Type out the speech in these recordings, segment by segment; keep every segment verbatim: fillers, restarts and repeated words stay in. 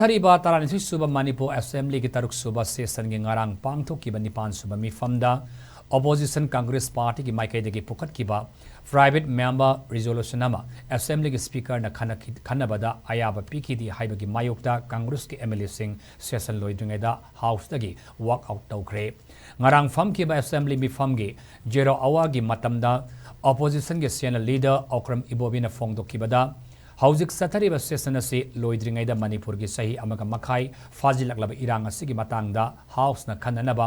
ꯆꯠꯊꯔꯤꯕ ꯇꯔꯥꯅꯤꯊꯣꯏ ꯁꯨꯕ ꯃꯅꯤꯄꯨꯔ ꯑꯦꯁꯦꯝꯕ꯭ꯂꯤꯒꯤ ꯇꯔꯨꯛ ꯁꯨꯕ ꯁꯦꯁꯟꯒꯤ ꯉꯔꯥꯡ ꯄꯥꯡꯊꯣꯛꯈꯤꯕ ꯅꯤꯄꯥꯟ ꯁꯨꯕ ꯃꯤꯐꯝꯗ Opposition Congress Partyꯒꯤ ꯃꯥꯏꯀꯩꯗꯒꯤ ꯄꯨꯈꯠꯈꯤꯕ Private Member Resolution ꯑꯃ ꯑꯦꯁꯦꯝꯕ꯭ꯂꯤꯒꯤ ꯁ꯭ꯄꯤꯀꯔꯅ ꯈꯟꯅꯈꯤ-, ꯈꯟꯅꯕꯗ ꯑꯌꯥꯕ ꯄꯤꯈꯤꯗꯦ ꯍꯥꯏꯕꯒꯤ ꯃꯥꯌꯣꯛꯇ ꯀꯪꯒ꯭ꯔꯦꯁꯀꯤ MLAꯁꯤꯡ ꯁꯦꯁꯟ ꯂꯣꯏꯗ꯭ꯔꯤꯉꯩꯗ ꯍꯥꯎꯁꯇꯒꯤ walk out ꯇꯧꯈ꯭ꯔꯦ꯫ ꯉꯔꯥꯡ ꯐꯝꯈꯤꯕ ꯑꯦꯁꯦꯝꯕ꯭ꯂꯤ ꯃꯤꯐꯝꯒꯤ zero hourꯒꯤ ꯃꯇꯝꯗ Oppositionꯒꯤ senior leader ꯑꯣꯀ꯭ꯔꯝ ꯏꯕꯣꯕꯤꯅ ꯐꯣꯡꯗꯣꯛꯈꯤꯕꯗ, ꯍꯧꯖꯤꯛ ꯆꯠꯊꯔꯤꯕ ꯁꯦꯁꯟ ꯑꯁꯤ ꯂꯣꯏꯗ꯭ꯔꯤꯉꯩꯗ ꯃꯅꯤꯄꯨꯔꯒꯤ ꯆꯍꯤ ꯑꯃꯒ ꯃꯈꯥꯏ ꯐꯥꯖꯤꯜꯂꯛꯂꯕ ꯏꯔꯥꯡ ꯑꯁꯤꯒꯤ ꯃꯇꯥꯡꯗ ꯍꯥꯎꯁꯅ ꯈꯟꯅꯅꯕ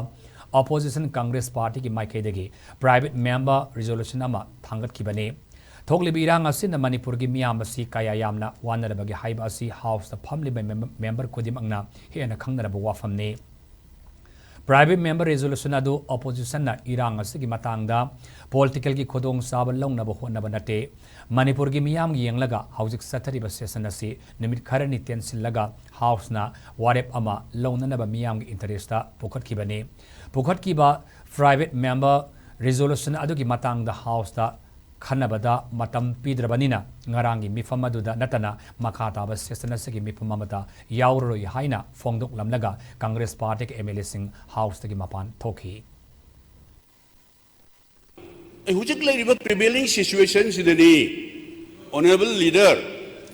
Opposition Congress Partyꯒꯤ ꯃꯥꯏꯀꯩꯗꯒꯤ Private Member Resolution ꯑꯃ ꯊꯥꯡꯒꯠꯈꯤꯕꯅꯤ꯫ ꯊꯣꯛꯂꯤꯕ ꯏꯔꯥꯡ ꯑꯁꯤꯅ ꯃꯅꯤꯄꯨꯔꯒꯤ ꯃꯤꯌꯥꯝ ꯑꯁꯤ ꯀꯌꯥ ꯌꯥꯝꯅ ꯋꯥꯅꯔꯕꯒꯦ ꯍꯥꯏꯕ ꯑꯁꯤ ꯍꯥꯎꯁꯇ ꯐꯝꯂꯤꯕ ꯃꯦꯝ-, ꯃꯦꯝꯕꯔ ꯈꯨꯗꯤꯡꯃꯛꯅ ꯍꯦꯟꯅ ꯈꯪꯅꯔꯕ ꯋꯥꯐꯝꯅꯤ꯫ Private Member Resolution ꯑꯗꯨ Oppositionꯅ ꯏꯔꯥꯡ ꯑꯁꯤꯒꯤ ꯃꯇꯥꯡꯗ ꯄꯣꯂꯤꯇꯤꯀꯦꯜꯒꯤ ꯈꯨꯗꯣꯡꯆꯥꯕ ꯂꯧꯅꯕ ꯍꯣꯠꯅꯕ ꯅꯠꯇꯦ꯫ ꯃꯅꯤꯄꯨꯔꯒꯤ ꯃꯤꯌꯥꯝ ꯌꯦꯡꯂꯒ ꯍꯧꯖꯤꯛ ꯆꯠꯊꯔꯤꯕ ꯁꯦꯁꯟ ꯑꯁꯤ ꯅꯨꯃꯤꯠ ꯈꯔꯅꯤ ꯇꯦꯟꯁꯤꯜꯂꯒ ꯍꯥꯎꯁꯅ ꯋꯥꯔꯦꯞ ꯑꯃ ꯂꯧꯅꯅꯕ ꯃꯤꯌꯥꯝꯒꯤ ꯏꯟꯇꯔꯦꯁꯇ ꯄꯨꯈꯠꯈꯤꯕꯅꯤ꯫ ꯄꯨꯈꯠꯈꯤꯕ Private Member Resolution ꯑꯗꯨꯒꯤ ꯃꯇꯥꯡꯗ ꯍꯥꯎꯁꯇ ꯈꯟꯅꯕꯗ ꯃꯇꯝ ꯄꯤꯗ꯭ꯔꯕꯅꯤꯅ ꯉꯔꯥꯡꯒꯤ ꯃꯤꯐꯝ ꯑꯗꯨꯗ ꯅꯠꯇꯅ ꯃꯈꯥ ꯇꯥꯕ ꯁꯦꯁꯟ ꯑꯁꯤꯒꯤ ꯃꯤꯐꯝ ꯑꯃꯗ ꯌꯥꯎꯔꯔꯣꯏ ꯍꯥꯏꯅ ꯐꯣꯡꯗꯣꯛꯂꯝꯂꯒ ꯀꯪꯒ꯭ꯔꯦꯁ ꯄꯥꯔꯇꯤꯒꯤ MLAꯁꯤꯡ ꯍꯥꯎꯁꯇꯒꯤ ꯃꯄꯥꯟ ꯊꯣꯛꯈꯤ꯫ ꯑꯩ ꯍꯧꯖꯤꯛ ꯂꯩꯔꯤꯕ prevailing situationꯁꯤꯗꯅꯤ, Honourable Leader,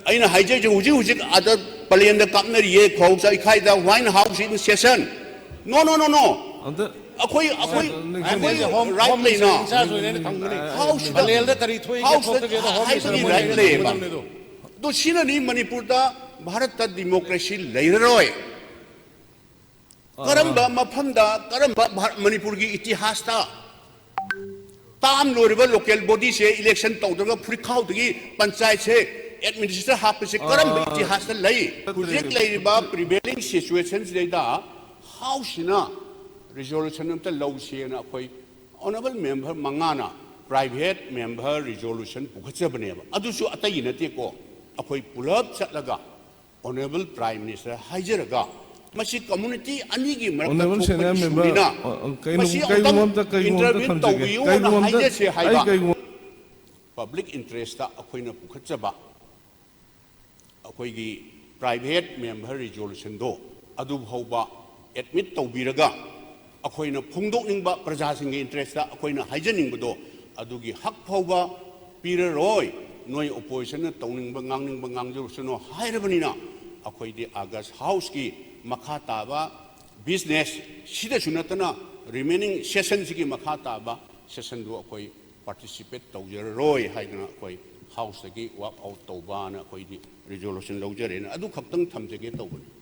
ꯑꯩꯅ ꯍꯥꯏꯖꯔꯤꯁꯦ, ꯍꯧꯖꯤꯛ ꯍꯧꯖꯤꯛ ꯑꯥꯗ ꯄꯂꯦꯟꯗ ꯀꯥꯞꯅꯔꯤꯌꯦ, ꯈꯧ ꯆꯥꯏꯈꯥꯏꯗ, White House in session꯫ No, no, no, no꯫ ꯑꯝꯇ ꯑꯩꯈꯣꯏ ꯑꯩꯈꯣꯏ ꯅꯤꯡꯁꯤꯡ- ꯑꯩꯈꯣꯏ ꯍꯣꯝ right ꯍꯣꯝ ꯂꯩꯅ ꯃꯤꯅꯤꯁꯇꯔ ꯏꯟꯆꯥꯔꯖ ꯑꯣꯏꯅ ꯑꯩꯅ ꯊꯝꯒꯅꯤ꯫ ꯍꯥꯎꯁꯇ ꯄꯂꯦꯜꯗ ꯀꯔꯤ ꯊꯣꯛꯏꯒꯦ ꯍꯥꯎꯁꯇ ꯊꯣꯛꯇꯒꯦꯗꯣ ꯍꯣꯝ ꯍꯥꯏꯕꯒꯤ ꯃꯤꯅꯤꯁꯇꯔ right ꯃꯣꯏꯅ ꯂꯩꯌꯦꯕ꯫ ꯊꯝꯒꯗꯕꯅꯦ ꯑꯗꯣ꯫ ꯑꯗꯣ ꯁꯤꯅꯅꯤ ꯃꯅꯤꯄꯨꯔꯗ ꯚꯥꯔꯠꯇ democracy ꯂꯩꯔꯔꯣꯏ꯫ ꯀꯔꯝꯕ ꯃꯐꯝꯗ ꯀꯔꯝꯕ ꯚꯥꯔꯠ ꯃꯅꯤꯄꯨꯔꯒꯤ ꯏꯇꯤꯍꯥꯁꯇ ꯇꯥꯝ ꯂꯣꯏꯔꯕ local bodyꯁꯦ election ꯇꯧꯗ꯭ꯔꯒ ꯐꯨꯔꯤꯠꯈꯥꯎꯗꯒꯤ ꯄꯟꯆꯥꯌꯠꯁꯦ administrator ꯍꯥꯞꯄꯁꯦ ꯀꯔꯝꯕ ꯑꯥ, ꯏꯇꯤꯍꯥꯁꯇ ꯂꯩ? ꯆꯠꯇ꯭ꯔꯦ꯫ ꯍꯧꯖꯤꯛ ꯂꯩꯔꯤꯕ prevailing situationꯁꯤꯗꯩꯗ ꯍꯥꯎꯁꯁꯤꯅ resolution ꯑꯝꯇ ꯂꯧꯁꯦꯅ ꯑꯩꯈꯣꯏ Honourable Member ꯃꯉꯥꯅ private member resolution ꯄꯨꯈꯠꯆꯕꯅꯦꯕ꯫ ꯑꯗꯨꯁꯨ ꯑꯇꯩꯒꯤ ꯅꯠꯇꯦꯀꯣ, ꯑꯩꯈꯣꯏ ꯄꯨꯂꯞ ꯆꯠꯂꯒ Honourable Prime Minister ꯍꯥꯏꯖꯔꯒ, ꯃꯁꯤ community ꯑꯅꯤꯒꯤ ꯃꯔꯛꯇ Honourable ꯊꯣꯛꯄ Senior issue Member, ꯅꯤꯅ ꯑ, ꯑ, ꯀꯩꯅꯣ, ꯃꯁꯤ ꯀꯩꯒꯨꯝꯕ ꯑꯃꯨꯛꯇꯪ ꯑꯝꯇ, ꯀꯩꯒꯨꯝꯕ ꯑꯝꯇ intervene ꯊꯝꯖꯒꯦ꯫ ꯇꯧꯕꯤꯌꯨꯅ ꯀꯩꯒꯨꯝꯕ ꯑꯝꯇ, ꯍꯥꯏꯖꯁꯦ ꯑꯩ ꯍꯥꯏꯕ꯫ ꯀꯩꯒꯨꯝꯕ Public interest ꯑꯩꯈꯣꯏꯅ ꯄꯨꯈꯠꯆꯕ ꯑꯩꯈꯣꯏꯒꯤ Private member resolutionꯗꯣ ꯑꯗꯨ ꯐꯥꯎꯕ admit ꯇꯧꯕꯤꯔꯒ, ꯑꯩꯈꯣꯏꯅ ꯐꯣꯡꯗꯣꯛꯅꯤꯡꯕ, ꯄ꯭ꯔꯖꯥꯁꯤꯡꯒꯤ interestꯇ ꯑꯩꯈꯣꯏꯅ ꯍꯥꯏꯖꯅꯤꯡꯕꯗꯣ, ꯑꯗꯨꯒꯤ ꯍꯛ ꯐꯥꯎꯕ ꯄꯤꯔꯔꯣꯏ, ꯅꯣꯏ oppositionꯅ ꯇꯧꯅꯤꯡꯕ ꯉꯥꯡꯅꯤꯡꯕ ꯉꯥꯡꯖꯔꯨꯁꯅꯨ ꯍꯥꯏꯔꯕꯅꯤꯅ, ꯑꯩꯈꯣꯏꯗꯤ August Houseꯀꯤ ꯃꯈꯥ ꯇꯥꯕ business ꯁꯤꯗꯁꯨ ꯅꯠꯇꯅ remaining sessionꯁꯤꯒꯤ ꯃꯈꯥ ꯇꯥꯕ sessionꯗꯨ ꯑꯩꯈꯣꯏ participate ꯇꯧꯖꯔꯔꯣꯏ ꯍꯥꯏꯗꯅ ꯑꯩꯈꯣꯏ Houseꯇꯒꯤ walk out ꯇꯧꯕꯅ ꯑꯩꯈꯣꯏꯗꯤ resolution ꯂꯧꯖꯔꯦꯅ ꯑꯗꯨ ꯈꯛꯇꯪ ꯊꯝꯖꯒꯦ ꯇꯧꯕꯅꯤ꯫